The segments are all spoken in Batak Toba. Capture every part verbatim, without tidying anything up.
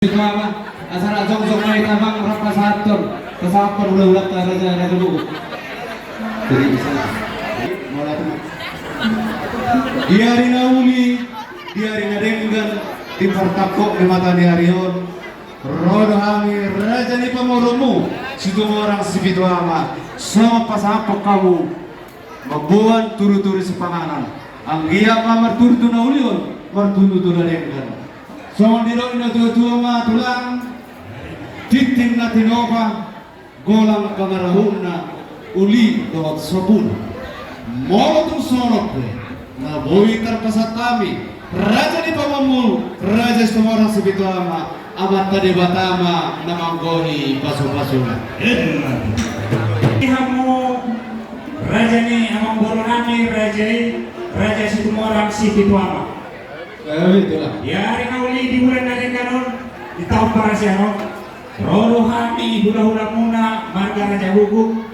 Itu ama, asal jongjong ma hita, Amang, rap pasahathon, pasahathon hulahulanta, raja, raja boru. Jadi bisa. Di ari na uli, di ari na denggan, di partangkok ni mata ni ari on, ro do hami raja ni pamoruonmu, Situmorang Sipitu Ama, songon pasahathon hamu mamboan tudutudu sipanganon. Anggiat ma martudu tu na uli on, martudu tu na denggan. Songon didok ni natuatua ma, tulang, tintin na tinopa, golang pangarahutna, uli dohot sopuna. Molo tung songon on pe na boi tarpasahat hami, raja ni pamoruonmu, raja Situmorang Sipitu Ama, Amanta Debata ma na manggohi pasupasuna. Hamu raja ni amangboru nami, raja i, raja Situmorang Sipitu Ama. Eh, itulah. Di ari na uli, di bulan na denggan on, di taon parasian on, ro do hami hulahulamuna marga Raja Guguk,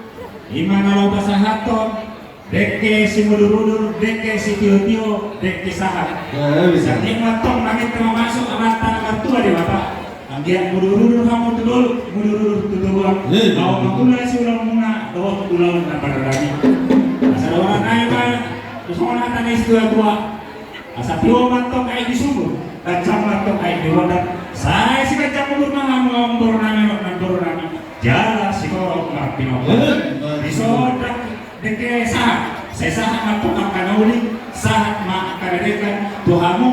i ma na laho pasahathon dengke simudurudur, dengke sitiotio, dengke sahat. Eh, bisa. Sahat i ma antong, mangido ma masuk Amanta na martua Debata. Anggiat mudurudur hamu tu dolok, mudurudur tu toruan. Eh. Laho mangula siulaonmuna dohot ulaon na pardalan i. Asa dohonon nami ma, songon hata ni situatua: Asa tio ma antong aek di sumur, ganjang ma antong aek di huadan. Sai siganjang umur ma hamu, amangboru nami, namboru nami, jala sitorop martinopa. Dison dengke sahat, sai sahat ma antong angka na uli, sahat ma angka na denggan tu hamu.